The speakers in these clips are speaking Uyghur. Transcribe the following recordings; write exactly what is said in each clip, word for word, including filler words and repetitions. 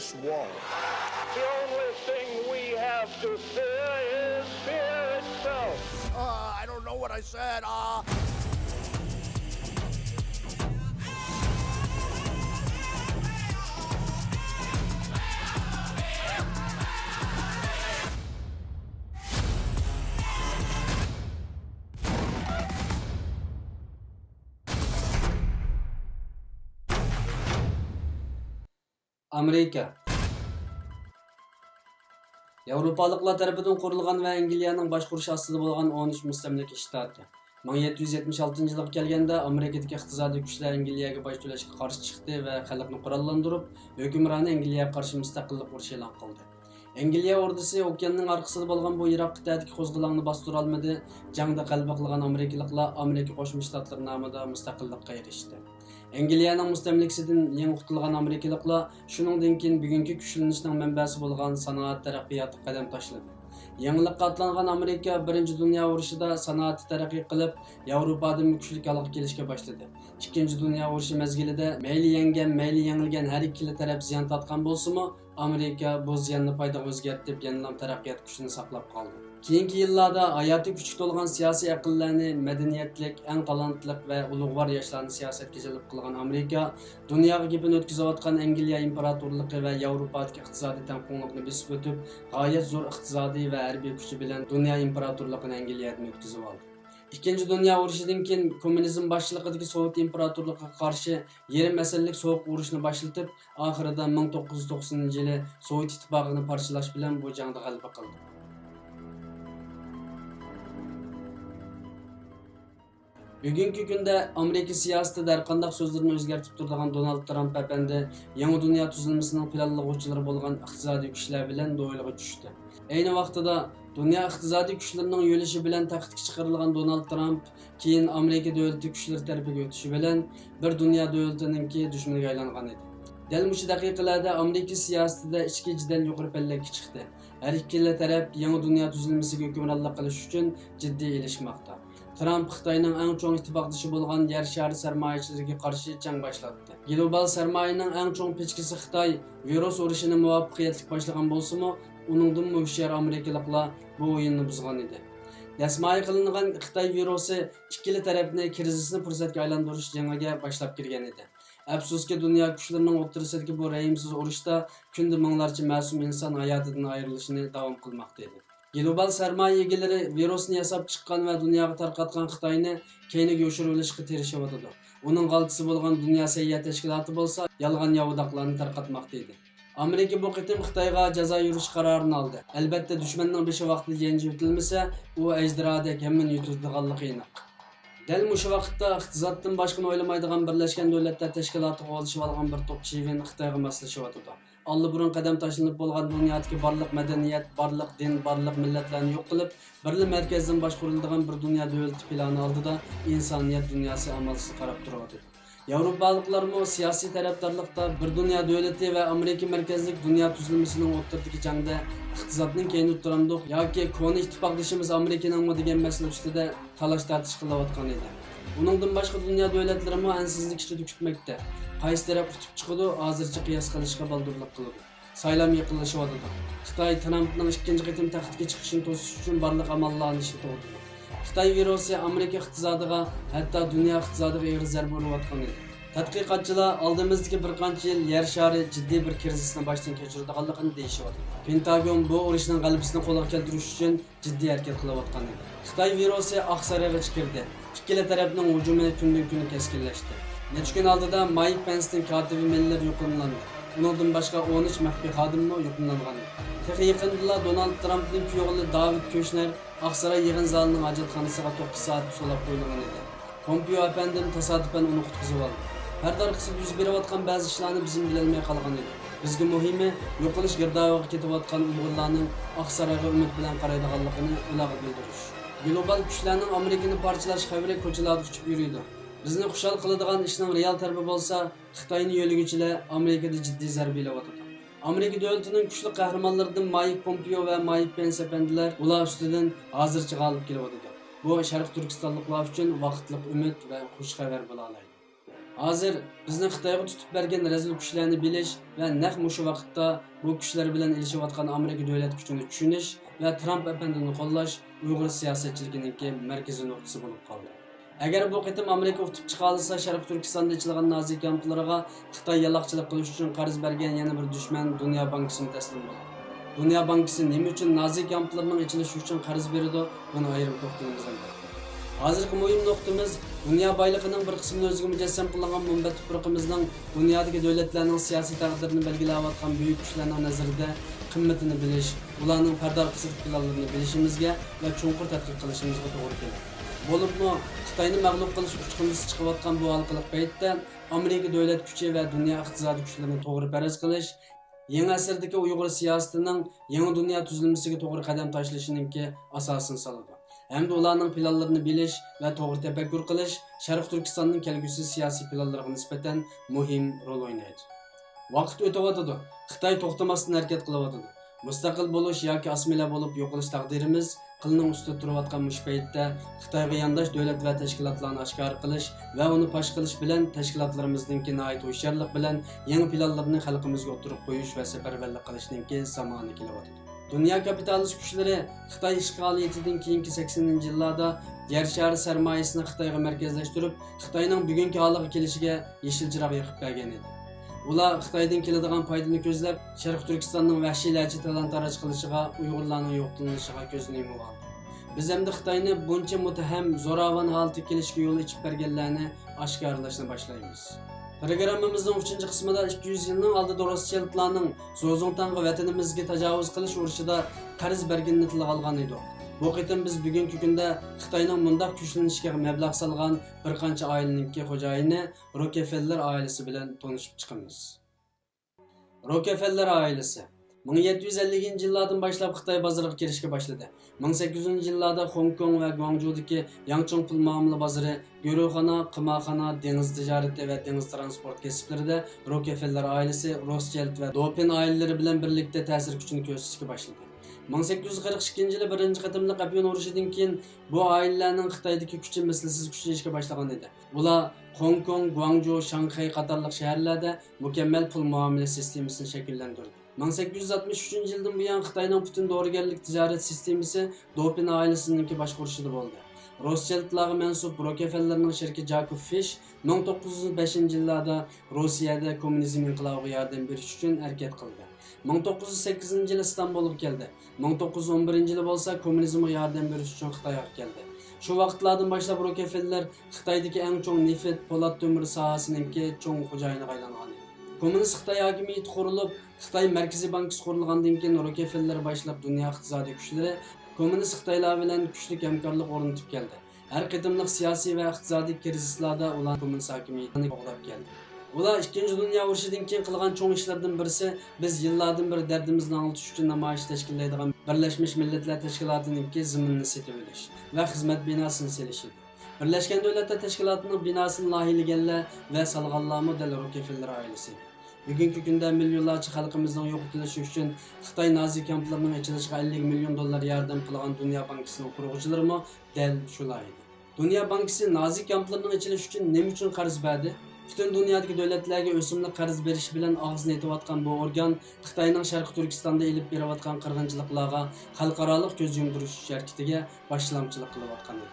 The only thing we have to fear is fear itself. Uh, I don't know what I said. Uh... ئامېرىكا. ياۋروپالىقلار تەرىپىدىن قۇرۇلغان ۋە ئەنگلىيەنىڭ باشقۇرۇشى ئاستىدا بولغان ئون ئۈچ مۇستەملىكە شتاتى. مىڭ يەتتە يۈز يەتمىش ئالتىنچى يىلغا كەلگەندە، ئامېرىكىدىكى ئىقتىسادىي كۈچلەر ئەنگلىيەگە باج تۆلەشكە قارشى چىقتى ۋە خەلقنى قوراللاندۇرۇپ، ھۆكۈمرانى ئەنگلىيەگە قارشى مۇستەقىللىق ئۇرۇشى ئېلان قىلدى. ئەنگلىيە ئوردىسى ئوكياننىڭ ئارقىسىدا بولغان بۇ يىراققا تەتۈرلۈك قوزغىلاڭنى باستۇرالمىدى. جەڭدە غەلىبە قىلغان ئامېرىكىلىقلار ئامېرىكا قوشما شتاتلىرى نامىدا مۇستەقىللىققا ئېرىشتى. ئەنگلىيەنىڭ مۇستەملىكىسىدىن يېڭى قۇتۇلغان ئامېرىكىلىقلار شۇنىڭدىن كېيىن بۈگۈنكى كۈچلىنىشنىڭ مەنبەسى بولغان سانائەت تەرەققىياتىغا قەدەم تاشلىدى. يېڭىلىققا ئاتلانغان ئامېرىكا بىرىنچى دۇنيا ئۇرۇشىدا سانائەتتە تەرەققىي قىلىپ، ياۋروپادىنمۇ كۈچلۈك ھالغا كېلىشكە باشلىدى. ئىككىنچى دۇنيا ئۇرۇشى مەزگىلىدە مەيلى يەڭگەن، مەيلى يېڭىلگەن ھەر ئىككىلا تەرەپ زىيان تارتقان بولسىمۇ، ئامېرىكا بۇ زىياننى پايدىغا ئۆزگەرتىپ، يەنىلا تەرەققىيات كۈچىنى ساقلاپ قالدى. كېيىنكى يىللاردا ھاياتىي كۈچكە تولغان سىياسىي ئەقىللەرنى، مەدەنىيەتلىك، ئەڭ تالانتلىق ۋە ئۇلۇغۋار ياشلارنى سىياسەتكە جەلپ قىلغان ئامېرىكا دۇنياغا گېپىنى ئۆتكۈزۈۋاتقان ئەنگلىيە ئىمپېراتورلۇقى ۋە ياۋروپادىكى ئىقتىسادىي تەڭپۇڭلۇقنى بېسىپ ئۆتۈپ، غايەت زور ئىقتىسادىي ۋە ھەربىي كۈچى بىلەن دۇنيا ئىمپېراتورلۇقىنى ئەنگلىيەدىن ئۆتكۈزۈۋالدى. ئىككىنچى دۇنيا ئۇرۇشىدىن كېيىن كوممۇنىزم باشچىلىقىدىكى سوۋېت ئىمپېراتورلۇقىغا قارشى يېرىم ئەسىرلىك سوغۇق ئۇرۇشنى باشلىتىپ، ئاخىرىدا مىڭ توققۇز يۈز توقسىنىنچى يىلى سوۋېت ئىتتىپاقىنى پارچىلاش بىلەن بۇ جەڭدە غەلىبە قىلدى. بۈگۈنكى كۈندە ئامېرىكا سىياسىتىدە ھەرقانداق سۆزلىرىنى ئۆزگەرتىپ تۇرىدىغان دونالد ترامپ ئەپەندى يېڭى دۇنيا تۈزۈلمىسىنىڭ پىلانلىغۇچىلىرى بولغان ئىقتىسادىي كۈچلەر بىلەن دوئېلغا چۈشتى. ئەينى ۋاقتىدا دۇنيا ئىقتىسادىي كۈچلىرىنىڭ يۆلىشى بىلەن تەختكە چىقىرىلغان دونالد ترامپ كېيىن ئامېرىكا دۆلىتى كۈچلىرى تەرىپىگە ئۆتۈشى بىلەن بىر دۇنيا دۆلىتىنىڭكى دۈشمىنىگە ئايلانغان ئىدى. دەل مۇشۇ دەقىقىلەردە ئامېرىكا سىياسىتىدە ئىچكى جېدەل يۇقىرى پەللەككە چىقتى. ھەر ئىككىلا تەرەپ يېڭى دۇنيا تۈزۈلمىسىگە ھۆكۈمرانلىق قىلىش ئۈچۈن جىددىي ئېلىشماقتا. ترامپ خىتاينىڭ ئەڭ چوڭ ئىتتىپاقدىشى بولغان يەر شارى سەرمايىچىلىرىگە قارشى جەڭ باشلاتتى. گلوبال سەرمايىنىڭ ئەڭ چوڭ پىچىكىسى خىتاي ۋىرۇس ئۇرۇشىنى مۇۋەپپەقىيەتلىك باشلىغان بولسىمۇ، ئۇنىڭدىنمۇ ھوشيار ئامېرىكىلىقلار بۇ ئويۇننى بۇزغان ئىدى. دەسمايە قىلىنغان خىتاي ۋىرۇسى ئىككىلا تەرەپنى كىرىزىسنى پۇرسەتكە ئايلاندۇرۇش جېڭىگە باشلاپ كىرگەن ئىدى. ئەپسۇسكى، دۇنيا كۈچلىرىنىڭ ئوتتۇرىسىدىكى بۇ رەھىمسىز ئۇرۇشتا كۈندە مىڭلارچە مەسۇم ئىنسان ھاياتىدىن ئايرىلىشىنى داۋام قىلماقتا ئىدى. گلوبال سەرمايە ئىگىلىرى ۋىرۇسنى ياساپ چىققان ۋە دۇنياغا تارقاتقان خىتاينى كەينىگە يوشۇرۇۋېلىشقا تىرىشىۋاتىدۇ. ئۇنىڭ غالتىسى بولغان دۇنيا سەھىيە تەشكىلاتى بولسا يالغان ياۋىداقلارنى تارقاتماقتا ئىدى. ئامېرىكا بۇ قېتىم خىتايغا جازا يۈرۈش قارارىنى ئالدى. ئەلبەتتە، دۈشمەننىڭ بېشى ۋاقتىدا يەنچۈك ئېتىلمىسە، ئۇ ئەجدىرادەك ھەممىنى يۇتىدىغانلىقى ئېنىق. دەل مۇشۇ ۋاقىتتا ئىقتىسادتىن باشقىنى ئويلىمايدىغان بىرلەشكەن دۆلەتلەر تەشكىلاتى قوغلىشىۋالغان بىر توپ چىۋىن خىتايغا ماسلىشىۋاتىدۇ. ئاللىبۇرۇن قەدەم تاشلىنىپ بولغان دۇنيادىكى بارلىق مەدەنىيەت، بارلىق دىن، بارلىق مىللەتلەرنى يوق قىلىپ، بىرلا مەركەزدىن باشقۇرۇلىدىغان بىر دۇنيا دۆلىتى پىلانى ئالدىدا ئىنسانىيەت دۇنياسى ئامالسىز قاراپ تۇرۇۋاتىدۇ. ياۋروپالىقلارمۇ سىياسىي تەرەپدارلىقتا بىر دۇنيا دۆلىتى ۋە ئامېرىكا مەركەزلىك دۇنيا تۈزۈلمىسىنىڭ ئوتتۇرىدىكى جەڭدە ئىقتىسادنىڭ كەينىدە تۇرامدۇق ياكى كونا ئىتتىپاقدىشىمىز ئامېرىكىنىڭمۇ دېگەن مەسىلە ئۈستىدە تالاش-تارتىش قىلىۋاتقان ئىدى. ئۇنىڭدىن باشقا دۇنيا دۆلەتلىرىمۇ ئەنسىزلىك ئىچىدە كۈتمەكتە. قايسى تەرەپ ئۇتۇپ چىقىدۇ، ھازىرچە قىياس قىلىشقا بالدۇرلۇق قىلىدۇ. سايلام يېقىنلىشىۋاتىدۇ. خىتاي ترامپنىڭ ئىككىنچى قېتىم تەختكە چىقىشىنى توسۇش ئۈچۈن بارلىق ئاماللارنى ئىشلىتىۋاتىدۇ. خىتاي ۋىرۇسى ئامېرىكا ئىقتىسادىغا، ھەتتا دۇنيا ئىقتىسادىغا ئېغىر زەربە ئۇرۇۋاتقان ئىدى. تەتقىقاتچىلار ئالدىمىزدىكى بىر قانچە يىل يەر شارى جىددىي بىر كىرىزىسنى باشتىن كەچۈرىدىغانلىقىنى دېيىشىۋاتىدۇ. پېنتاگون بۇ ئۇرۇشنىڭ غەلىبىسىنى قولغا كەلتۈرۈش ئۈچۈن جىددىي ھەرىكەت قىلىۋاتقان ئىدى. خىتاي ۋىرۇسى ئاق سارايغىچە كىردى. ئىككىلا تەرەپنىڭ ھۇجۇمى كۈندىن-كۈن كەسكىنلەشتى. نەچچە كۈن ئالدىدا مايك پېنستىن كاتىپى مىللېر يۇقۇملاندى. ئۇنىڭدىن باشقا ئون ئۈچ مەخپىي خادىممۇ يۇقۇملانغان ئىدى. تېخى يېقىندىلا دونالد ترامپنىڭ كۈيئوغلى داۋىد كۆشنەر ئاق ساراي يىغىن زالىنىڭ ھاجەتخانىسىغا توققۇز سائەت سولاپ قويۇلغان ئىدى. پومپېئو ئەپەندىم تاسادىپەن ئۇنى قۇتقۇزۇۋالدى. پەردە ئارقىسىدا يۈز بېرىۋاتقان بەزى ئىشلارنى بىزمۇ بىلەلمەي قالغان ئىدۇق. بىزگە مۇھىمى، يوقىلىش گىردابىغا كېتىۋاتقان ئۇيغۇرلارنىڭ ئاقسارايغا ئۈمىد بىلەن قارايدىغانلىقىنى ئۇلارغا بىلدۈرۈش. گلوبال كۈچلەرنىڭ ئامېرىكىنى پارچىلاش خەۋىرى كوچىلاردا ئۇچۇپ يۈرىدۇ. بىزنى خۇشال قىلىدىغان ئىشنىڭ رېئال تەرىپى بولسا، خىتاينى يۆلىگۈچىلەر ئامېرىكىدا جىددىي زەربە ئېلىۋاتىدۇ. ئامېرىكا دۆلىتىنىڭ كۈچلۈك قەھرىمانلىرىدىن مايك پومپېئو ۋە مايك پېنس ئەپەندىلەر ئۇلار ئۈستىدىن ھازىرچە غالىب كېلىۋاتىدۇ. بۇ شەرقىي تۈركىستانلىقلار ئۈچۈن ۋاقىتلىق ئۈمىد ۋە خۇش خەۋەر بولالايدۇ. ھازىر بىزنى خىتايغا تۇتۇپ بەرگەن رەزىل كۈچلەرنى بىلىش ۋە نەق مۇشۇ ۋاقىتتا بۇ كۈچلەر بىلەن ئېلىشىۋاتقان ئامېرىكا دۆلەت كۈچىنى چۈشىنىش ۋە ترامپ ئەپەندىنى قوللاش ئۇيغۇر سىياسەتچىلىكىنىڭكى مەركىزىي نۇقتىسى بولۇپ قالدى. ئەگەر بۇ قېتىم ئامېرىكا ئۇتۇپ چىقالىسا، شەرقىي تۈركىستاندا ئېچىلغان نازى كامپلىرىغا خىتاي يالاقچىلىق قىلىش ئۈچۈن قەرز بەرگەن يەنە بىر دۈشمەن دۇنيا بانكىسىمۇ تەسلىم بولىدۇ. دۇنيا بانكىسى نېمە ئۈچۈن نازى كامپلىرىنىڭ ئېچىلىشى ئۈچۈن قەرز بېرىدۇ؟ بۇنى ئايرىم توختىلىمىز ئەلۋەتتە. ھازىرقى مۇھىم نۇقتىمىز، دۇنيا بايلىقىنىڭ بىر قىسمىنى ئۆزىگە مۇجەسسەم قىلغان مۇنبەت تۇپرىقىمىزنىڭ دۇنيادىكى دۆلەتلەرنىڭ سىياسىي تەقدىرىنى بەلگىلەۋاتقان بۈيۈك كۈچلەرنىڭ نەزىرىدە قىممىتىنى بىلىش، ئۇلارنىڭ پەردە ئارقىسىدىكى پىلانلىرىنى بىلىشىمىزگە ۋە چوڭقۇر تەتقىق قىلىشىمىزغا توغرا كېلىدۇ. بولۇپمۇ خىتاينى مەغلۇپ قىلىش ئۇچقۇندىسى چىقىۋاتقان بۇ ھالقىلىق پەيتتە ئامېرىكا دۆلەت كۈچى ۋە دۇنيا ئىقتىسادىي كۈچلىرىنى توغرا پەرەز قىلىش، يېڭى ئەسىردىكى ئۇيغۇر سىياسىتىنىڭ يېڭى دۇنيا تۈزۈلمىسىگە توغرا قەدەم تاشلىشىنىڭكى ئاساسىنى سالىدۇ ھەمدە ئۇلارنىڭ پىلانلىرىنى بىلىش ۋە توغرا تەپەككۇر قىلىش شەرقىي تۈركىستاننىڭ كەلگۈسى سىياسىي پىلانلىرىغا نىسبەتەن مۇھىم رول ئوينايدۇ. ۋاقىت ئۆتۈۋاتىدۇ، خىتاي توختىماستىن ھەرىكەت قىلىۋاتىدۇ. مۇستەقىل بولۇش ياكى ئاسسىمىلە بولۇپ يوقىلىش تەقدىرىمىز قىلنىڭ ئۈستىدە تۇرۇۋاتقان مۇشۇ پەيتتە خىتايغا يانداش دۆلەت ۋە تەشكىلاتلارنى ئاشكارا قىلىش ۋە ئۇنى پاش قىلىش بىلەن تەشكىلاتلىرىمىزنىڭكى ناھايىتى ھوشيارلىق بىلەن يېڭى پىلانلىرىنى خەلقىمىزگە ئوتتۇرىغا قويۇش ۋە سەپەرۋەرلىك قىلىشنىڭكى زامانى كېلىۋاتىدۇ. دۇنيا كاپىتالىست كۈچلىرى خىتاي ئىشغالىيىتىدىن كېيىنكى سەكسىنىنچى يىللاردا يەر شارى سەرمايىسىنى خىتايغا مەركەزلەشتۈرۈپ، خىتاينىڭ بۈگۈنكى ھالىغا كېلىشىگە يېشىل چىراغ يېقىپ بەرگەن ئىدى. ئۇلار خىتايدىن كېلىدىغان پايدىنى كۆزلەپ، شەرقىي تۈركىستاننىڭ ۋەھشىيلەرچە تالان-تاراج قىلىشىغا، ئۇيغۇرلارنىڭ يوقىتىلىشىغا كۆزىنى يۇمۇۋالدى. بىز ئەمدى خىتاينى بۇنچە مۇتتەھەم، زوراۋان ھالىتىگە كېلىشكە يول ئېچىپ بەرگەنلەرنى ئاشكارىلاشنى باشلايمىز. پروگراممىمىزنىڭ ئۈچىنچى قىسمىدا ئىككى يۈز يىلنىڭ ئالدىدا روسچىلدلارنىڭ زوزۇڭتاڭغا ۋەتىنىمىزگە تاجاۋۇز قىلىش ئۇرۇشىدا قەرز بەرگىنىنى تىلغا ئالغان ئىدۇق. بۇ قېتىم بىز بۈگۈنكى كۈندە خىتاينىڭ مۇنداق كۈچلىنىشىگە مەبلەغ سالغان بىر قانچە ئائىلىنىڭكى خوجايىنى روكفېللېر ئائىلىسى بىلەن تونۇشۇپ چىقىمىز. روكفېللېر ئائىلىسى مىڭ يەتتە يۈز ئەللىكىنچى يىللاردىن باشلاپ خىتاي بازىرىغا كىرىشكە باشلىدى. مىڭ سەككىز يۈزىنچى يىللاردا خوڭكوڭ ۋە گۇاڭجۇدىكى ياڭچۇڭ پۇل مۇئامىلە بازىرى، گۆرۈخانا، قىمارخانا، دېڭىز تىجارىتى ۋە دېڭىز ترانسپورت كەسىپلىرىدە روكفېللېر ئائىلىسى روسچىلد ۋە دوپىن ئائىلىلىرى بىلەن بىرلىكتە تەسىر كۈچىنى كۆرسىتىشكە باشلىدى. مىڭ سەككىز يۈز قىرىق ئىككىنچى يىلى بىرىنچى قېتىملىق ئەپيۈن ئۇرۇشىدىن كېيىن بۇ ئائىلىلەرنىڭ خىتايدىكى كۈچى مىسلىسىز كۈچىيىشكە باشلىغان ئىدى. ئۇلار خوڭكوڭ، گۇاڭجۇ، شاڭخەي قاتارلىق شەھەرلەردە مۇكەممەل پۇل مۇئامىلە سىستېمىسىنى شەكىللەندۈردى. مىڭ سەككىز يۈز ئاتمىش ئۈچىنچى يىلدىن بۇيان خىتاينىڭ پۈتۈن دورىگەرلىك تىجارەت سىستېمىسى دوپىن ئائىلىسىنىڭكى باشقۇرۇشىدا بولدى. روسچىلدلارغا مەنسۇپ روكفېللېرنىڭ شېرىكى جاكوب فىش مىڭ توققۇز يۈز بەشىنچى يىللاردا روسىيەدە كوممۇنىزم ئىنقىلابىغا ياردەم بېرىش ئۈچۈن ھەرىكەت قىلدى. مىڭ توققۇز يۈز سەككىزىنچى يىلى ئىستانبۇلغا كەلدى. مىڭ توققۇز يۈز ئون بىرىنچى يىلى بولسا كوممۇنىزمغا ياردەم بېرىش ئۈچۈن خىتايغا كەلدى. شۇ ۋاقىتلاردىن باشلاپ روكفېللېر خىتايدىكى ئەڭ چوڭ نېفىت، پولات تۆمۈر ساھەسىنىڭكى چوڭ خوجايىنىغا ئايلانغان ئىدى. كوممۇنىست خىتاي ھاكىمىيىتى قۇرۇلۇپ، خىتاي مەركىزىي بانكىسى قۇرۇلغاندىن كېيىن روكفېللېر باشلىق دۇنيا ئىقتىسادىي كۈچلىرى كوممۇنىست خىتايلار بىلەن كۈچلۈك ھەمكارلىق ئورنىتىپ كەلدى. ھەر قېتىملىق سىياسىي ۋە ئىقتىسادىي كىرىزىسلاردا ئۇلار كوممۇنىست ھاكىمىيىتىنى قوغداپ كەلدى. ئۇلار ئىككىنچى دۇنيا ئۇرۇشىدىن كېيىن قىلغان چوڭ ئىشلىرىدىن بىرسى، بىز يىللاردىن بېرى دەردىمىزنى ئاڭلىتىش ئۈچۈن نامايىش تەشكىللەيدىغان بىرلەشمىش مىللەتلەر تەشكىلاتىنىڭكى زېمىنىنى سېتىۋېلىش ۋە خىزمەت بىناسىنى سېلىش ئىدى. بىرلەشكەن دۆلەتلەر تەشكىلاتىنىڭ بىناسىنى لايىھىلىگەنلەر ۋە سالغانلارمۇ دەل روكفېللېر ئائىلىسى ئىدى. بۈگۈنكى كۈندە مىليونلارچە خەلقىمىزنىڭ يوقىتىلىشى ئۈچۈن خىتاي نازى كامپلىرىنىڭ ئېچىلىشىغا ئەللىك مىليون دوللار ياردەم قىلغان دۇنيا بانكىسىنىڭ قۇرغۇچىلىرىمۇ دەل شۇلار ئىدى. دۇنيا بانكىسى نازى كامپلىرىنىڭ ئېچىلىشى ئۈچۈن نېمە ئۈچۈن قەرز بەردى؟ پۈتۈن دۇنيادىكى دۆلەتلەرگە ئۆسۈملۈك قەرز بېرىش بىلەن ئاغزىنى ئېتىۋاتقان بۇ ئورگان خىتاينىڭ شەرقىي تۈركىستاندا ئېلىپ بېرىۋاتقان قىرغىنچىلىقلارغا خەلقئارالىق كۆز يۇمدۇرۇش ھەرىكىتىگە باشلامچىلىق قىلىۋاتقان ئىدى.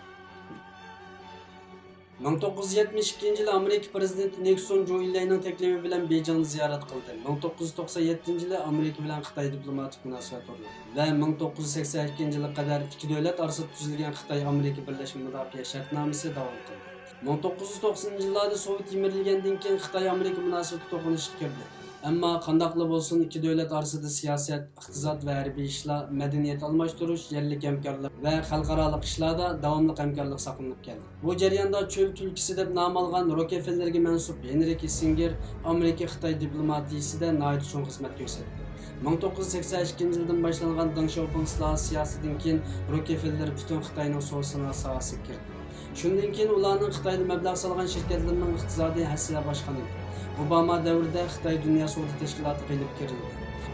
مىڭ توققۇز يۈز يەتمىش ئىككىنچى يىلى ئامېرىكا پىرېزىدېنتى نىكسون جۇ ئىلەينىڭ تەكلىپى بىلەن بېيجىڭنى زىيارەت قىلدى. مىڭ توققۇز يۈز توقسان يەتتىنچى يىلى ئامېرىكا بىلەن خىتاي دىپلوماتىك مۇناسىۋەت ئورنىدى ۋە مىڭ توققۇز يۈز سەكسەن ئىككىنچى يىلغا قەدەر ئىككى دۆلەت ئارىسىدا تۈزۈلگەن خىتاي-ئامېرىكا بىرلەشمە مۇداپىئە شەرتنامىسى داۋام قىلدى. مىڭ توققۇز يۈز توقسىنىنچى يىللاردا سوۋېت يىمىرىلگەندىن كېيىن خىتاي-ئامېرىكا مۇناسىۋىتى توقۇنۇشقا كىردى. ئەمما قانداقلا بولسۇن، ئىككى دۆلەت ئارىسىدا سىياسەت، ئىقتىساد ۋە ھەربىي ئىشلار، مەدەنىيەت ئالماشتۇرۇش، يەرلىك ھەمكارلىق ۋە خەلقئارالىق ئىشلاردا داۋاملىق ھەمكارلىق ساقلىنىپ كەلدى. بۇ جەرياندا چۆل تۈلكىسى دەپ نام ئالغان روكفېللېرگە مەنسۇپ ھېنرى كىسسىنگېر ئامېرىكا-خىتاي دىپلوماتىيىسىدە ناھايىتى چوڭ خىزمەت كۆرسەتتى. مىڭ توققۇز يۈز سەكسەن ئىككىنچى يىلدىن باشلانغان دېڭ شياۋپىڭ ئىسلاھات سىياسىتىدىن كېيىن روكفېللېر پۈتۈن خىتاينىڭ سودا-سانائەت ساھەسىگە كىردى. شۇندىن كېيىن ئۇلارنىڭ خىتايدا مەبلەغ سالغان شىركەتلىرىنىڭ ئىقتىسادى ھەسسىلەپ ئاشقان ئىدى. ئوباما دەۋرىدە خىتاي دۇنيا سودا تەشكىلاتىغا ئېلىپ كىرىلدى.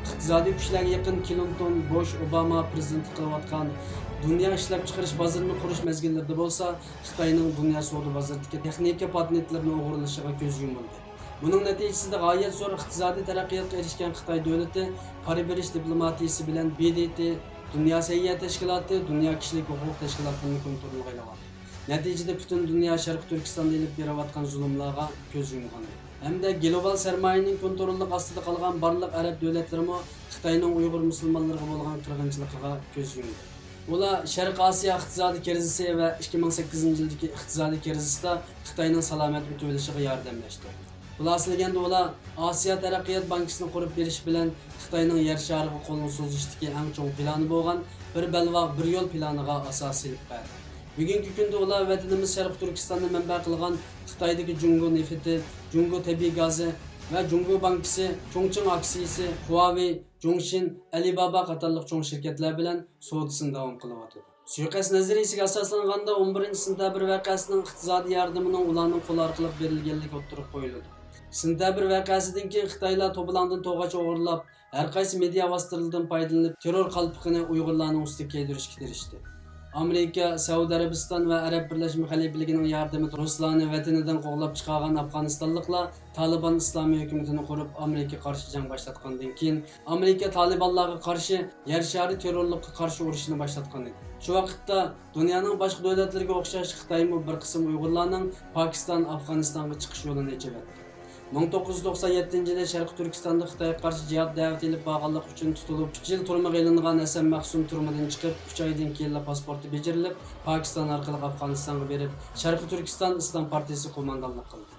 ئىقتىسادىي كۈچلەرگە يېقىن كلىنتون، بۇش، ئوباما پىرېزىدېنتلىق قىلىۋاتقان دۇنيا ئىشلەپچىقىرىش بازىرىنى قۇرۇش مەزگىللىرىدە بولسا، خىتاينىڭ دۇنيا سودا بازىرىدىكى تېخنىكا پاتېنتلىرىنى ئوغرىلىشىغا كۆز يۇمۇلدى. بۇنىڭ نەتىجىسىدە غايەت زور ئىقتىسادىي تەرەققىياتقا ئېرىشكەن خىتاي دۆلىتى پارا بېرىش دىپلوماتىيىسى بىلەن ب د ت، دۇنيا سەھىيە تەشكىلاتى، دۇنيا كىشىلىك ھوقۇق تەشكىلاتلىرىنى كونترولىغا ئېلىۋالدى. نەتىجىدە پۈتۈن دۇنيا شەرقىي تۈركىستاندا ئېلىپ بېرىۋاتقان زۇلۇملارغا كۆز يۇمغان ئىدى. ھەمدە گلوبال سەرمايىنىڭ كونتروللۇق ئاستىدا قالغان بارلىق ئەرەب دۆلەتلىرىمۇ خىتاينىڭ ئۇيغۇر مۇسۇلمانلىرىغا بولغان قىرغىنچىلىقىغا كۆز يۇمدى. ئۇلار شەرقىي ئاسىيا ئىقتىسادىي كىرىزىسى ۋە ئىككى مىڭ سەككىزىنچى يىلدىكى ئىقتىسادىي كىرىزىستا خىتاينىڭ سالامەت ئۆتۈۋېلىشىغا ياردەملەشتى. خۇلاسىلىگەندە، ئۇلار ئاسىيا تەرەققىيات بانكىسىنى قۇرۇپ بېرىش بىلەن خىتاينىڭ يەر شارىغا قولىنى سوزۇشتىكى ئەڭ چوڭ پىلانى بولغان بىر بەلباغ، بىر يول پىلانىغا ئاساس سېلىپ بەردى. بۈگۈنكى كۈندە ئۇلار ۋەتىنىمىز شەرقىي تۈركىستاننى مەنبە قىلغان خىتايدىكى جۇڭگو نېفىتى، جۇڭگو تەبىئىي گازى ۋە جۇڭگو بانكىسى، چۇڭچىڭ ئاكسىيىسى، خۇاۋېي، جۇڭشىن، ئەلىبابا قاتارلىق چوڭ شىركەتلەر بىلەن سودىسىنى داۋام قىلىۋاتىدۇ. سۇيىقەست نەزەرىيىسىگە ئاساسلانغاندا، ئون بىرىنچى سېنتەبىر ۋەقەسىنىڭ ئىقتىسادىي ياردىمىنىڭ ئۇلارنىڭ قولى ئارقىلىق بېرىلگەنلىكى ئوتتۇرىغا قويۇلىدۇ. سېنتەبىر ۋەقەسىدىن كېيىن خىتايلار توپىلاڭدىن توغاچ ئوغرىلاپ، ھەر قايسى مېدىيا ۋاسىتىلىرىدىن پايدىلىنىپ، تېررور قالپىقىنى ئۇيغۇرلارنىڭ ئۈستىگە كىيدۈرۈشكە تىرىشتى. ئامېرىكا، سەئۇدى ئەرەبىستان ۋە ئەرەب بىرلەشمە خەلىپىلىكىنىڭ ياردىمىدە رۇسلارنى ۋەتىنىدىن قوغلاپ چىقارغان ئافغانىستانلىقلار تالىبان ئىسلامىي ھۆكۈمىتىنى قۇرۇپ، ئامېرىكىغا قارشى جەڭ باشلاتقاندىن كېيىن، ئامېرىكا تالىبانلارغا قارشى يەر شارى تېررورلۇققا قارشى ئۇرۇشىنى باشلاتقان ئىدى. شۇ ۋاقىتتا دۇنيانىڭ باشقا دۆلەتلىرىگە ئوخشاش خىتايمۇ بىر قىسىم ئۇيغۇرلارنىڭ پاكىستان، ئافغانىستانغا چىقىش يولىنى ئېچىۋەتتى. مىڭ توققۇز يۈز توقسان يەتتىنچى يىلى شەرقىي تۈركىستاندا خىتايغا قارشى جىھاد دەۋىتى ئېلىپ بارغانلىقى ئۈچۈن تۇتۇلۇپ، ئۈچ يىل تۈرمىگە ئېلىنغان ھەسەن مەخسۇم تۈرمىدىن چىقىپ، ئۈچ ئايدىن كېيىنلا پاسپورتى بېجىرىلىپ، پاكىستان ئارقىلىق ئافغانىستانغا بېرىپ، شەرقىي تۈركىستان ئىسلام پارتىيىسى قوماندانلىق قىلدى.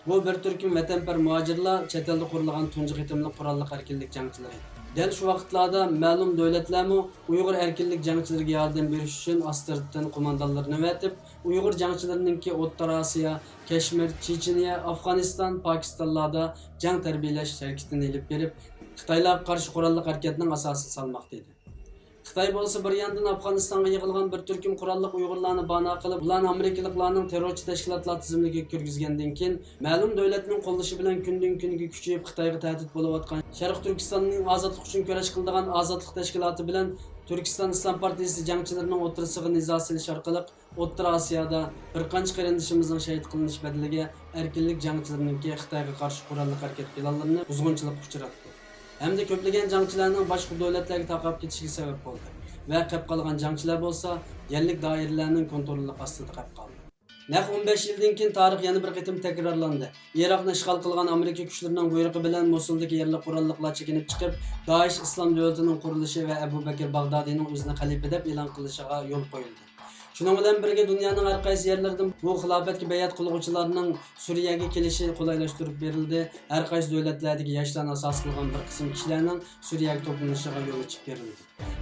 بۇ بىر تۈركۈم ۋەتەنپەرۋەر مۇھاجىرلار چەت ئەلدە قۇرۇلغان تۇنجى قېتىملىق قوراللىق ئەركىنلىك جەڭچىلىرى ئىدى. دەل شۇ ۋاقىتلاردا مەلۇم دۆلەتلەرمۇ ئۇيغۇر ئەركىنلىك جەڭچىلىرىگە ياردەم بېرىش ئۈچۈن ئاستىرتتىن قوماندانلىرىنى ئەۋەتىپ، ئۇيغۇر جەڭچىلىرىنىڭكى ئوتتۇرا ئاسىيا، كەشمىر، چېچىنىيە، ئافغانىستان، پاكىستانلاردا جەڭ تەربىيەلەش ھەرىكىتىنى ئېلىپ بېرىپ، خىتايلارغا قارشى قوراللىق ھەرىكەتنىڭ ئاساسىنى سالماقتا ئىدى. خىتاي بولسا بىر ياندىن ئافغانىستانغا يىغىلغان بىر تۈركۈم قوراللىق ئۇيغۇرلارنى بانا قىلىپ، ئۇلارنى ئامېرىكىلىقلارنىڭ تېررورچى تەشكىلاتلار تىزىملىكىگە كىرگۈزگەندىن كېيىن، مەلۇم دۆلەتنىڭ قوللىشى بىلەن كۈندىن كۈنگە كۈچىيىپ، خىتايغا تەھدىت بولۇۋاتقان شەرقىي تۈركىستاننىڭ ئازادلىق ئۈچۈن كۈرەش قىلىدىغان ئازادلىق تەشكىلاتى بىلەن تۈركىستان ئىسلام پارتىيىسى جەڭچىلىرىنىڭ ئوتتۇرىسىغا نىزا سېلىش ئارقىلىق، ئوتتۇرا ئاسىيادا بىر قانچە قېرىندىشىمىزنىڭ شېھىت قىلىنىش بەدىلىگە ئەركىنلىك جەڭچىلىرىنىڭكى خىتايغا قارشى قوراللىق ھەرىكەت پىلانلىرىنى بۇزغۇنچىلىققا ئۇچراتتى ھەمدە كۆپلىگەن جەڭچىلەرنىڭ باشقا دۆلەتلەرگە تارقاپ كېتىشىگە سەۋەب بولدى ۋە قېلىپ قالغان جەڭچىلەر بولسا يەرلىك دائىرىلەرنىڭ كونتروللۇقى ئاستىدا قېلىپ قالدى. نەق ئون بەش يىلدىن كېيىن تارىخ يەنە بىر قېتىم تەكرارلاندى. ئىراقنى ئىشغال قىلغان ئامېرىكا كۈچلىرىنىڭ بۇيرۇقى بىلەن موسۇلدىكى يەرلىك قوراللىقلار چېكىنىپ چىقىپ، دائىش ئىسلام دۆلىتىنىڭ قۇرۇلۇشى ۋە ئەبۇ بەكىر باغدادىنىڭ ئۆزىنى خەلىپە دەپ ئېلان قىلىشىغا يول قويۇلدى. شۇنىڭ بىلەن بىرگە، دۇنيانىڭ ھەر قايسى يەرلىرىدىن بۇ خىلاپەتكە بەيئەت قىلغۇچىلارنىڭ سۈرىيەگە كېلىشى قولايلاشتۇرۇپ بېرىلدى. ھەر قايسى دۆلەتلەردىكى ياشلارنى ئاساس قىلغان بىر قىسىم كىشىلەرنىڭ سۈرىيەگە توپلىنىشىغا يول ئېچىپ بېرىلدى.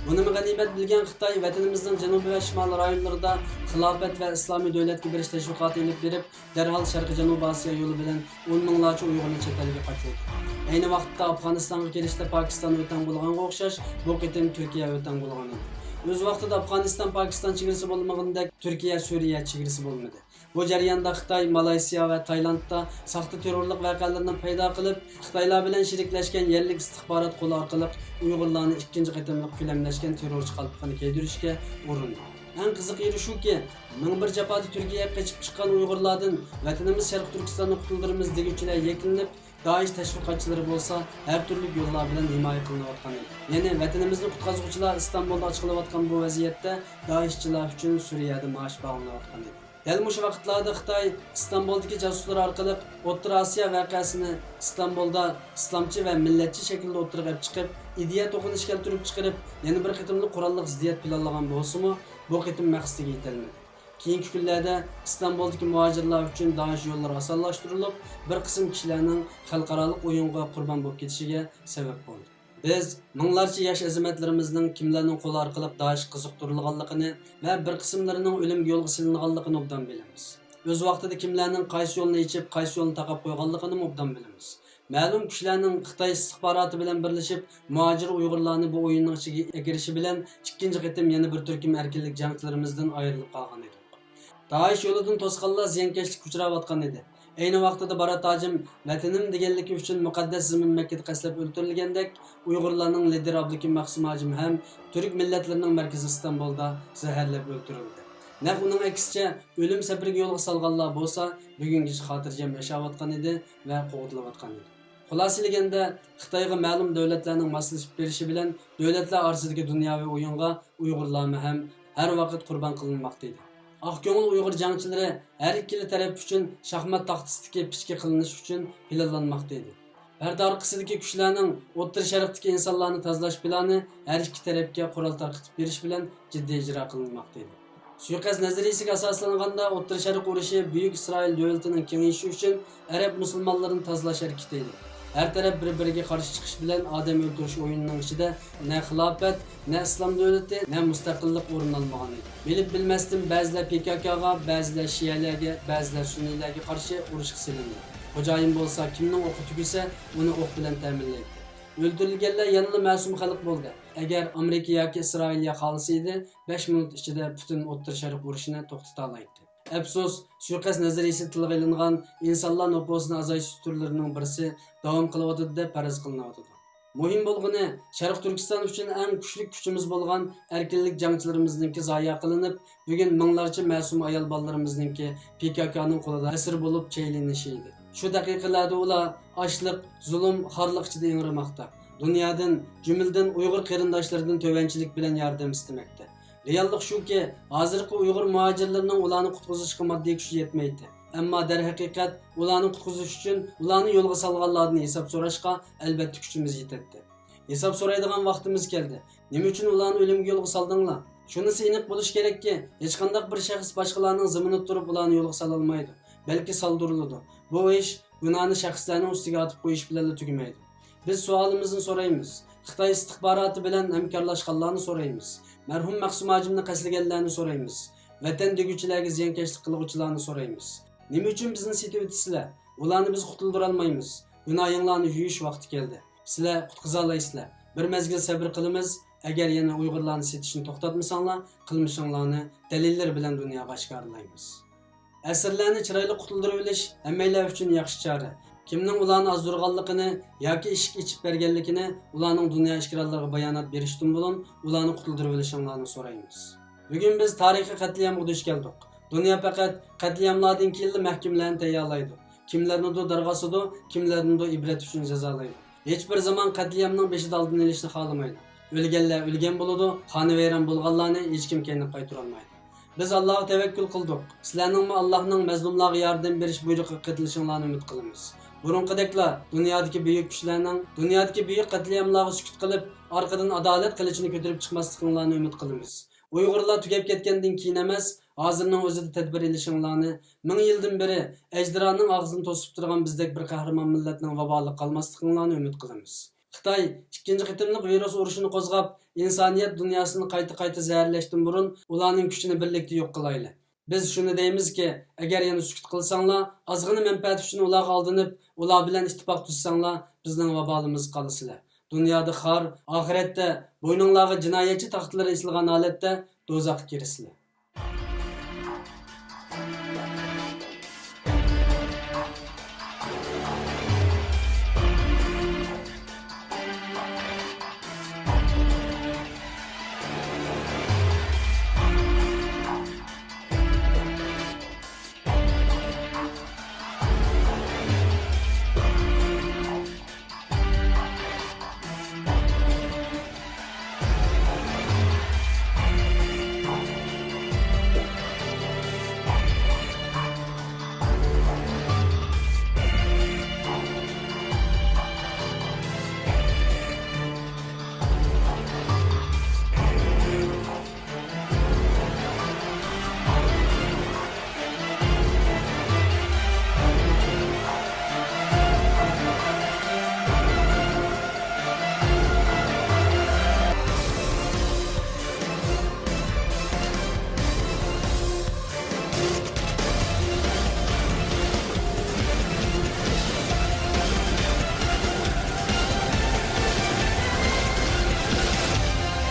بۇنىمۇ غەنىيمەت بىلگەن خىتاي ۋەتىنىمىزنىڭ جەنۇبىي ۋە شىمالىي رايونلىرىدا خىلاپەت ۋە ئىسلامىي دۆلەتكە بېرىش تەشۋىقاتى ئېلىپ بېرىپ، دەرھال شەرقىي جەنۇبىي ئاسىيا يولى بىلەن ئون مىڭلارچە ئۇيغۇرنى چەت ئەلگە قاچۇردى. ئەينى ۋاقىتتا ئافغانىستانغا كېلىشتە پاكىستان ۋەتەن بولغانغا ئوخشاش، بۇ قېتىم تۈركىيە ۋەتەن بولغان ئىدى. ئۆز ۋاقتىدا ئافغانىستان پاكىستان چېگرىسى بولمىغىنىدەك، تۈركىيە سۈرىيە چېگرىسى بولمىدى. بۇ جەرياندا خىتاي مالايسىيا ۋە تايلاندتا ساختا تېررورلۇق ۋەقەلىرىنى پەيدا قىلىپ، خىتايلار بىلەن شېرىكلەشكەن يەرلىك ئىستىخبارات قولى ئارقىلىق ئۇيغۇرلارنى ئىككىنچى قېتىملىق كۆلەملەشكەن تېررورچى قالپىقىنى كىيدۈرۈشكە ئۇرۇندى. ئەڭ قىزىق يېرى شۇكى، مىڭ بىر جاپادا تۈركىيەگە قېچىپ چىققان ئۇيغۇرلاردىن ۋەتىنىمىز شەرقىي تۈركىستاننى قۇتۇلدۇرىمىز دېگۈچىلەر يەكلىنىپ، دائىش تەشۋىقاتچىلىرى بولسا ھەر تۈرلۈك يوللار بىلەن ھىمايە قىلىنىۋاتقان ئىدى. يەنى ۋەتىنىمىزنى قۇتقۇزغۇچىلار ئىستانبۇلدا ئاچىقىلىۋاتقان بۇ ۋەزىيەتتە دائىشچىلار ئۈچۈن سۈرىيەدە مائاش باغلىنىۋاتقان ئىدى. دەل مۇشۇ ۋاقىتلاردا خىتاي ئىستانبۇلدىكى جاسۇسلىرى ئارقىلىق ئوتتۇرا ئاسىيا ۋەقەسىنى ئىستانبۇلدا ئىسلامچى ۋە مىللەتچى شەكىلدە ئوتتۇرىغا ئېلىپ چىقىپ، ئىدىيە توقۇنۇشى كەلتۈرۈپ چىقىرىپ، يەنە بىر قېتىملىق قوراللىق زىددىيەت پىلانلىغان بولسىمۇ، بۇ قېتىم مەقسىتىگە يېتەلمىدى. كېيىنكى كۈنلەردە ئىستانبۇلدىكى مۇھاجىرلار ئۈچۈن دائىش يوللىرى ئاسانلاشتۇرۇلۇپ، بىر قىسىم كىشىلەرنىڭ خەلقئارالىق ئويۇنغا قۇربان بولۇپ كېتىشىگە سەۋەب بولدى. بىز مىڭلارچە ياش ئەزىمەتلىرىمىزنىڭ كىملەرنىڭ قولى ئارقىلىق دائىشقا قىزىقتۇرۇلغانلىقىنى ۋە بىر قىسىملىرىنىڭ ئۆلۈمگە يولغا سېلىنغانلىقىنى ئوبدان بىلىمىز. ئۆز ۋاقتىدا كىملەرنىڭ قايسى يولنى ئېچىپ، قايسى يولنى تاقاپ قويغانلىقىنىمۇ ئوبدان بىلىمىز. مەلۇم كۈچلەرنىڭ خىتاي ئىستىخباراتى بىلەن بىرلىشىپ، مۇھاجىر ئۇيغۇرلارنى بۇ ئويۇننىڭ ئىچىگە ئەكىرىشى بىلەن ئىككىنچى قېتىم يەنە بىر تۈركۈم ئەركىنلىك جەڭچىلىرىمىزدىن ئايرىلىپ قالغان ئىدۇق. دائىش يولىدىن توسقانلار زىيانكەشلىككە ئۇچراۋاتقان ئىدى. ئەينى ۋاقتىدا بارات ھاجىم ۋەتىنىم دېگەنلىكى ئۈچۈن مۇقەددەس زېمىن مەككىدە قەستلەپ ئۆلتۈرۈلگەندەك، ئۇيغۇرلارنىڭ لىدىرى ئابلىكىم مەخسۇم ھاجىم ھەم تۈرك مىللەتلىرىنىڭ مەركىزى ئىستانبۇلدا زەھەرلەپ ئۆلتۈرۈلدى. نەق ئۇنىڭ ئەكسىچە، ئۆلۈم سەپىرىگە يولغا سالغانلار بولسا، بۈگۈنگىچە خاتىرجەم ياشاۋاتقان ئىدى ۋە قوغدىلىۋاتقان ئىدى. خۇلاسىلىگەندە، خىتايغا مەلۇم دۆلەتلەرنىڭ ماسلىشىپ بېرىشى بىلەن، دۆلەتلەر ئارىسىدىكى دۇنياۋى ئويۇنغا ئۇيغۇرلارمۇ ھەم ھەر ۋاقىت قۇربان قىلىنماقتا ئىدى. ئاق كۆڭۈل ئۇيغۇر جەڭچىلىرى ھەر ئىككىلا تەرەپ ئۈچۈن شاھمات تاختىسىدىكى پىچكە قىلىنىش ئۈچۈن پىلانلانماقتا ئىدى. پەردە ئارقىسىدىكى كۈچلەرنىڭ ئوتتۇرا شەرقتىكى ئىنسانلارنى تازىلاش پىلانى ھەر ئىككى تەرەپكە قورال تارقىتىپ بېرىش بىلەن جىددىي ئىجرا قىلىنماقتا ئىدى. سۇيىقەست نەزەرىيىسىگە ئاساسلانغاندا، ئوتتۇرا شەرق ئۇرۇشى بۈيۈك ئىسرائىل دۆلىتىنىڭ كېڭىيىشى ئۈچۈن ئەرەب مۇسۇلمانلىرىنى تازىلاش ھەرىكىتى ئىدى. ھەر تەرەپ بىر-بىرىگە قارشى چىقىش بىلەن ئادەم ئۆلتۈرۈش ئويۇنىنىڭ ئىچىدە نە خىلاپەت، نە ئىسلام دۆلىتى، نە مۇستەقىللىق ئورۇن ئالمىغان ئىدى. بىلىپ بىلمەستىن بەزىلەر پى كاكاغا، بەزىلەر شىئەلەرگە، بەزىلەر سۈننىيلەرگە قارشى ئۇرۇشقا سېلىندى. خوجايىن بولسا كىمنىڭ ئوقى تۈگىسە، ئۇنى ئوق بىلەن تەمىنلەيتتى. ئۆلتۈرۈلگەنلەر يەنىلا مەسۇم خەلق بولدى. ئەگەر ئامېرىكا ياكى ئىسرائىلىيە خالىسا ئىدى، بەش مىنۇت ئىچىدە پۈتۈن ئوتتۇرا شەرق ئۇرۇشىنى توختىتالايتتى. ئەپسۇس، سۇيىقەست نەزەرىيىسى تىلغا ئېلىنغان ئىنسانلار نوپۇسىنى ئازايتىش تۈرلىرىنىڭ بىرسى داۋام قىلىۋاتىدۇ دەپ پەرەز قىلىنىۋاتىدۇ. مۇھىم بولغىنى، شەرقىي تۈركىستان ئۈچۈن ئەڭ كۈچلۈك كۈچىمىز بولغان ئەركىنلىك جەڭچىلىرىمىزنىڭكى زايە قىلىنىپ، بۈگۈن مىڭلارچە مەسۇم ئايال بالىلىرىمىزنىڭكى پى كاكانىڭ قولىدا ئەسىر بولۇپ چېيىلىنىشى ئىدى. شۇ دەقىقىلەردە ئۇلار ئاچلىق، زۇلۇم، خارلىق ئىچىدە ئىڭرىماقتا. دۇنيادىن، جۈملىدىن ئۇيغۇر قېرىنداشلىرىدىن تۆۋەنچىلىك بىلەن ياردەم ئىستىمەكتە. رېئاللىق شۇكى، ھازىرقى ئۇيغۇر مۇھاجىرلىرىنىڭ ئۇلارنى قۇتقۇزۇشقا ماددىي كۈچى يەتمەيتتى. ئەمما دەرھەقىقەت، ئۇلارنى قۇتقۇزۇش ئۈچۈن ئۇلارنى يولغا سالغانلاردىن ھېساب سوراشقا ئەلۋەتتە كۈچىمىز يېتەتتى. ھېساب سورايدىغان ۋاقتىمىز كەلدى. نېمە ئۈچۈن ئۇلارنى ئۆلۈمگە يولغا سالدىڭلار؟ شۇنىسى ئېنىق بولۇشى كېرەككى، ھېچقانداق بىر شەخس باشقىلارنىڭ زېمىنىدا تۇرۇپ ئۇلارنى يولغا سالالمايدۇ. بەلكى سالدۇرۇلىدۇ. بۇ ئىش گۇناھنى شەخسلەرنىڭ ئۈستىگە ئاتىپ قويۇش بىلەنلا تۈگىمەيدۇ. بىز سوئالىمىزنى سورايمىز. خىتاي ئىستىخباراتى بىلەن ھەمكارلاشقانلارنى سورايمىز. مەرھۇم مەخسۇم ھاجىمنى قەستلىگەنلەرنى سورايمىز. ۋەتەن دېگۈچىلەرگە زىيانكەشلىك قىلغۇچىلارنى سورايمىز. نېمە ئۈچۈن بىزنى سېتىۋېتىسىلەر؟ ئۇلارنى بىز قۇتۇلدۇرالمايمىز. گۇناھىڭلارنى يۇيۇش ۋاقتى كەلدى. سىلەر قۇتقۇزالايسىلەر. بىر مەزگىل سەبرى قىلىمىز. ئەگەر يەنە ئۇيغۇرلارنى سېتىشنى توختاتمىساڭلار، قىلمىشىڭلارنى دەلىللىرى بىلەن دۇنياغا ئاشكارىلايمىز. ئەسىرلەرنى چىرايلىق قۇتۇلدۇرۇۋېلىش ھەممەيلەن ئۈچۈن ياخشى چارە. كىمنىڭ ئۇلارنى ئازدۇرغانلىقىنى ياكى ئىشىك ئېچىپ بەرگەنلىكىنى ئۇلارنىڭ دۇنيا ئىشكىرارلىرىغا بايانات بېرىشتىن بۇرۇن ئۇلارنى قۇتۇلدۇرۇۋېلىشىڭلارنى سورايمىز. بۈگۈن بىز تارىخىي قەتلىئامغا دۇچ كەلدۇق. دۇنيا پەقەت قەتلىئاملاردىن كېيىنلا مەھكىمىلەرنى تەييارلايدۇ. كىملەرنىدۇر دارغا ئاسىدۇ، كىملەرنىدۇر ئىبرەت ئۈچۈن جازالايدۇ. ھېچبىر زامان قەتلىئامنىڭ بېشىدا ئالدىنى ئېلىشنى خالىمايدۇ. ئۆلگەنلەر ئۆلگەن بولىدۇ، خانىۋەيران بولغانلارنى ھېچكىم كەينىگە قايتۇرالمايدۇ. بىز ئاللاغا تەۋەككۈل قىلدۇق. سىلەرنىڭمۇ ئاللاھنىڭ مەزلۇملارغا ياردەم بېرىش بۇيرۇقىغا قېتىلىشىڭلارنى ئۈمىد قىلىمىز. بۇرۇنقىدەكلا دۇنيادىكى بۈيۈك كۈچلەرنىڭ دۇنيادىكى بۈيۈك قەتلىئاملارغا سۈكۈت قىلىپ، ئارقىدىن ئادالەت قىلىچىنى كۆتۈرۈپ چىقماسلىقىڭلارنى ئۈمىد قىلىمىز. ئۇيغۇرلار تۈگەپ كەتكەندىن كېيىن ئەمەس، ھازىرنىڭ ئۆزىدە تەدبىر ئېلىشىڭلارنى، مىڭ يىلدىن بېرى ئەجدىرانىڭ ئاغزىنى توسۇپ تۇرغان بىزدەك بىر قەھرىمان مىللەتنىڭ ۋابالىغا قالماسلىقىڭلارنى ئۈمىد قىلىمىز. خىتاي ئىككىنچى قېتىملىق ۋىرۇس ئۇرۇشىنى قوزغاپ، ئىنسانىيەت دۇنياسىنى قايتا-قايتا زەھەرلەشتىن بۇرۇن، ئۇلارنىڭ كۈچىنى بىرلىكتە يوق قىلايلى. بىز شۇنى دەيمىزكى، ئەگەر يەنە سۈكۈت قىلساڭلار، ئازغىنە مەنپەئەت ئۈچۈن ئۇلارغا ئالدىنىپ، ئۇلار بىلەن ئىتتىپاق تۈزسەڭلار، بىزنىڭ ۋابالىمىزغا قالىسىلەر. دۇنيادا خار، ئاخىرەتتە بوينۇڭلارغا جىنايەتچى تاختىلىرى ئېسىلغان ھالەتتە دوزاخقا كىرىسىلەر.